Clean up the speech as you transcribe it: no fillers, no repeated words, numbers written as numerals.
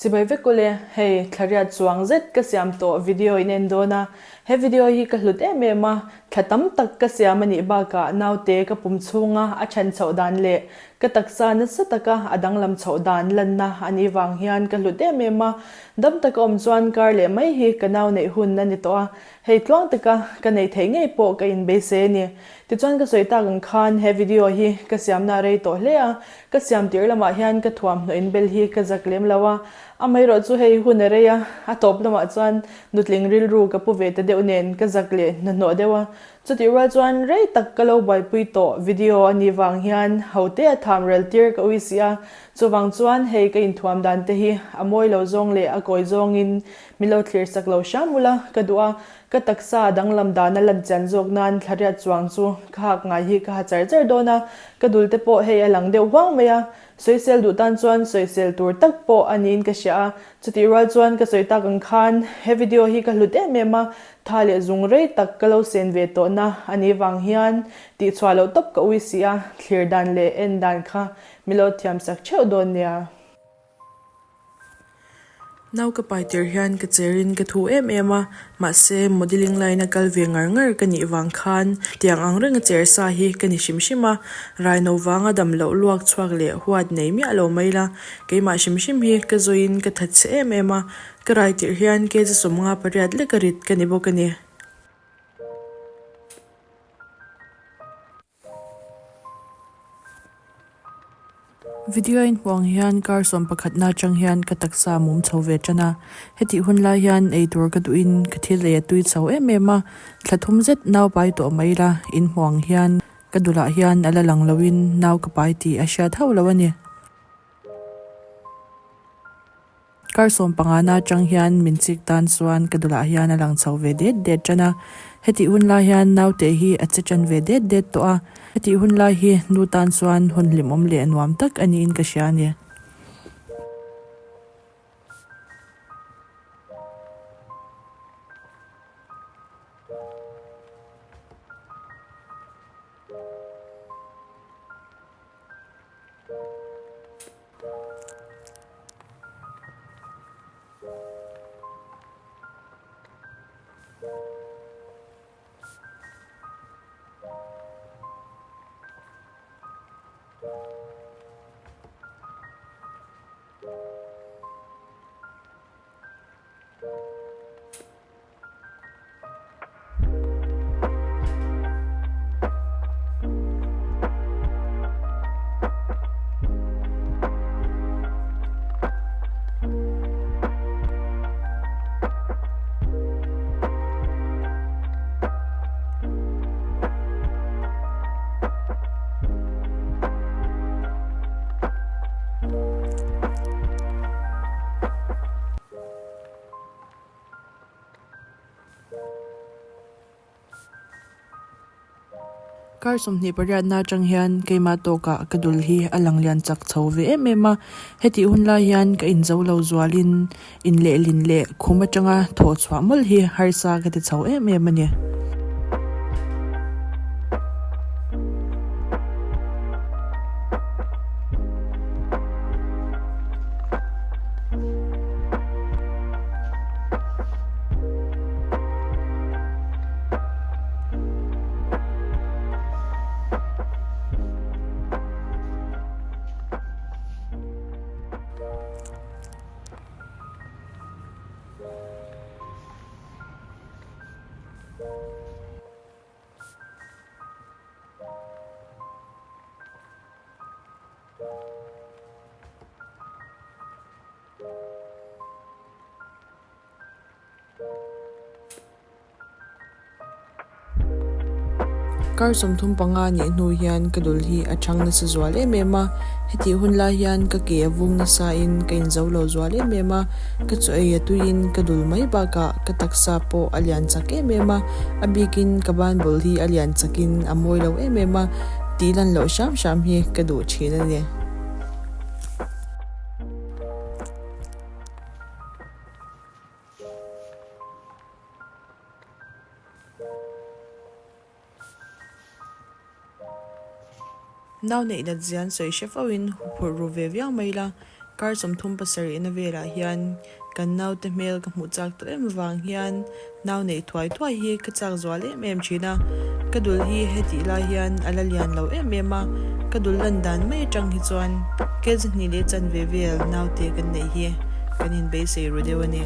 Chibai vek ule, hei thlariat chuang zet ka siam tawh video in en dawn a, he video hi ka hlut em em a, thla tam tak ka siam a nih bakah naute ka pum chhunga a chhan chhoh dan leh ka taksa nasa taka a danglam chhoh dan lanna a nih vang hian ka hlut em em a, dam taka awm chuan kar leh mai hi ka nau neih hun a ni tawh a, hei tluang taka ka neih theih ngei pawh ka inbeisei a ni. Tichuan ka sawi tak ang khan he video hi ka siamna a rei tawh hle a, Ka siam tir lamah hian ka thuamhnaw inbel hi ka zak lem lo a, amaherawh chu hei hun a rei a, a tawp lamah chuan nutling rilru ka pu ve ta deuh nen ka zak leh hnahnawh deuh a. Chutih rual chuan rei tak ka lo buaipui tawh video a nih vang hian hote a tham rel tir ka ui si a, chuvang chuan hei ka inthuam dan te hi a mawi lo zawng leh a kawi zawngin min lo thlir sak lo hram ula ka duh a, Ka taksa danglam dana lan chian zawk nan thlariat chuang chu ka hak ngai hi ka ha char char dawn a, ka dul te pawh hei a lang deuh huang mai a, sawisel duh tan chuan sawisel tur tak pawh a niin ka hria a, chutih rual chuan ka sawi tak ang khan he video hi ka hlut em em a, tha leh zung rei tak ka lo sen ve tawhna a nih vang hian tihchhuah loh tawp ka ui si a, thlir dan leh en dan kha mi lo thiam sak theuh dawn nia. Nau ka pai tir hian ka cher in ka thu em em a, mahse modelling line a kal ve ngar ngar ka nih vang khan tiang ang reng a cher sa hi ka ni hrim hrim a, raino vanga dam loh luak chhuak leh huat nei miah lo mai la, keimah hrim hrim hi ka zawiin ka that chhe em em a, ka rai tirh hian kg 58 lek a rit ka ni bawk a ni. Video a inhmuh ang hian kar sawm pakhatna atang hian ka taksa a mum chho ve tan a, hetih hun lai hian eitur ka duhin ka thil ei a tui chho em em a, thla thum zet nau pai tawh mai ila inhmuh ang hian ka dulah hian a la lang loin nau ka pai tih a hriat hauh lo a ni. Kar 15 na atang hian min chik tan chuan ka dulah hian a lang chho ve det det tan a, hetih hun lai hian naute hi a che tan ve det det tawh a, hetih hun lai hi nu tan chuan hun hlimawm leh nuam tak a niin ka hria a ni. Kar 28 na atang hian keimah tawkah ka dul hi a lang lian chak chho ve em em a, hetih hun lai hian ka inzo lo zualin inlehlin leh khum atanga thawh chhuah mawlh hi harsa ka ti chho em em a ni. Kar 35 nih hnu hian ka dul hi a chhang nasa zual em em a, hetih hun lai hian ka ke a vung nasa in ka inzo lo zual em em a, ka chaw ei a tuiin ka dul mai bakah ka taksa pawh a lian chak em em a, a bikin ka ban bul hi a lian chakin a mawi lo em em a, tih lan loh hram hram hi ka duh thin a ni. Nau neih nat zian sawi hre fo in huphurh ru ve viau mai la. Kar 30 pasarihna velah hian kan naute hmel ka hmuh chak tawh em avang hian nau neih thuai thuai hi ka chak zual em em thin a. Ka dul hi hetih lai hian a la lian lo em em a, ka dul lan dan mai atang hi chuan kg hnih leh chanve vel naute kan neih hi kan inbeisei ru deuh a ni.